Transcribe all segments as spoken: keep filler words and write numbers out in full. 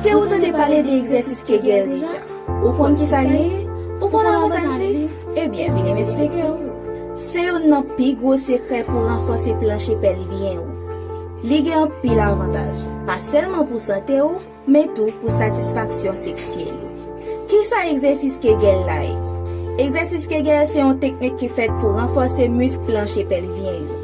Èske ou tande pale de egzèsis Kegel deja? Ou konn kisa l ye? Ou konn avantaj li? Ebyen, vini m esplike w. Se youn nan pi gwo sekrè pou ranfòse planche pèlvyen ou. Li gen anpil avantaj, pa sèlman pou sante w, men tou pou satisfaksyon seksyèl ou. Kisa egzèsis Kegel la ye? Egzèsis Kegel se yon teknik ki fèt pou ranfòse misk planche pèlvyen yo.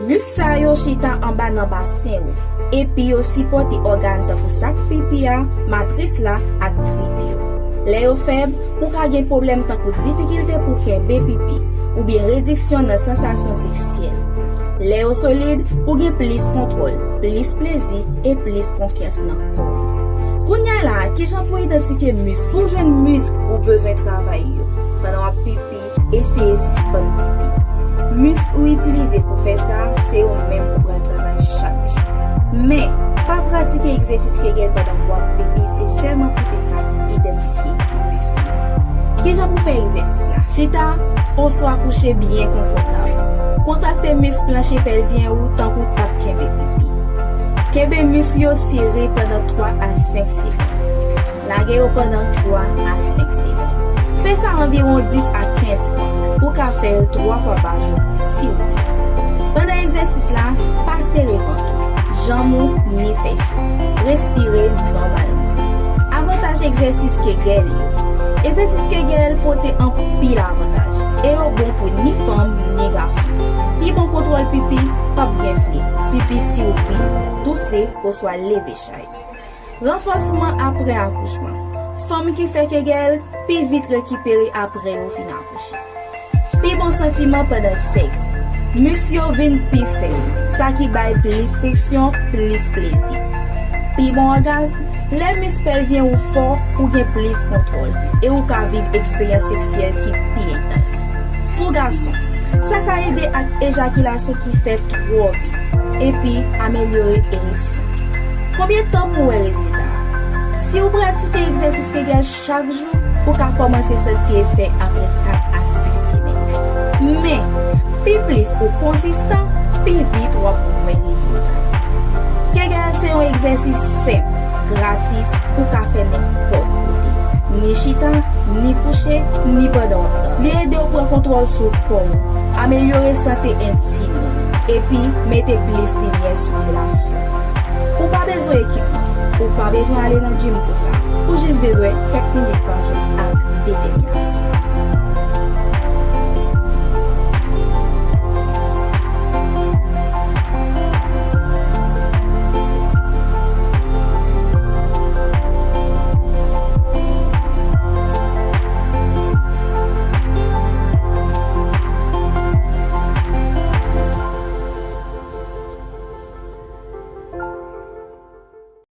Misk sa yo chita anba nan basen ou, epi yo sipòte ògàn tankou sak pipi a, matris la, ak trip yo. Lè yo fèb, ou ka gen pwoblèm tankou difikilte pou kenbe pipi, oubyen rediksyon nan sansasyon seksyèl. Lè yo solid, ou gen plis kontwòl, plis plezi, e plis konfyans nan kò w. Kounye a la, kijan pou idantifye misk? Pou jwenn misk ou bezwen travay yo pandan w ap pipi, eseye sispann pipi. Misk ou itilize pou fè sa, se yo menm ou pral travay chak jou. Men, pa pratike egzèsis Kegel pandan w ap pipi, se sèlman pou te ka idantifye misk ou. Kijan pou fè egzèsis la? Chita oswa kouche byen konfòtab. Kontrakte misk planche pèlvyen ou tankou t ap kenbe pipi. Kenbe misk yo sere pandan twa a senk segonn. Lage yo pandan twa a senk segonn. Fè sa anviwon dis a kenz fwa. Ou ka fè l twa fwa pa jou, si w vle. Pandan egzèsis la, pa sere vant ou, janm ou, ni fès ou. Respire nòmalman. Avantaj egzèsis Kegel yo. Egzèsis Kegel pote anpil avantaj, e yo bon pou ni fanm, ni gason. Pi bon kontwòl pipi, p ap gen fle, pipi siwoupi, touse, oswa leve chay. Ranfòsman apre akouchman. Fanm ki fè Kegel pi vit rekipere apre yo fin akouche. Pi bon santiman pandan sèks. Misk yo vin pi fèb, sa ki bay plis friksyon, plis plezi. Pi bon ògazm. Lè misk pèlvyen ou fò, ou gen plis kontwòl, e ou ka viv eksperyans seksyèl ki pi entans. Pou gason, sa ka ede ak ejakilasyon ki fèt twò vit, epi amelyore ereksyon. Konbyen tan pou wè rezilta a? Si w pratike egzèsis Kegel chak jou, ou ka kòmanse santi efè apre kat a sis semèn. Men, pi plis ou konsistan, pi vit w ap wè rezilta. Kegel se yon egzèsis senp, gratis, ou ka fè nenpòt kote. Ni chita, ni kouche, ni pandan w ap dòmi. Li ede w pran kontwòl sou kò w, amelyore sante entim ou, epi mete plis limyè sou relasyon. Ou pa bezwen ekipman, ou pa bezwen ale nan gym pou sa. Ou jis bezwen kèk minit pa jou ak detèminasyon.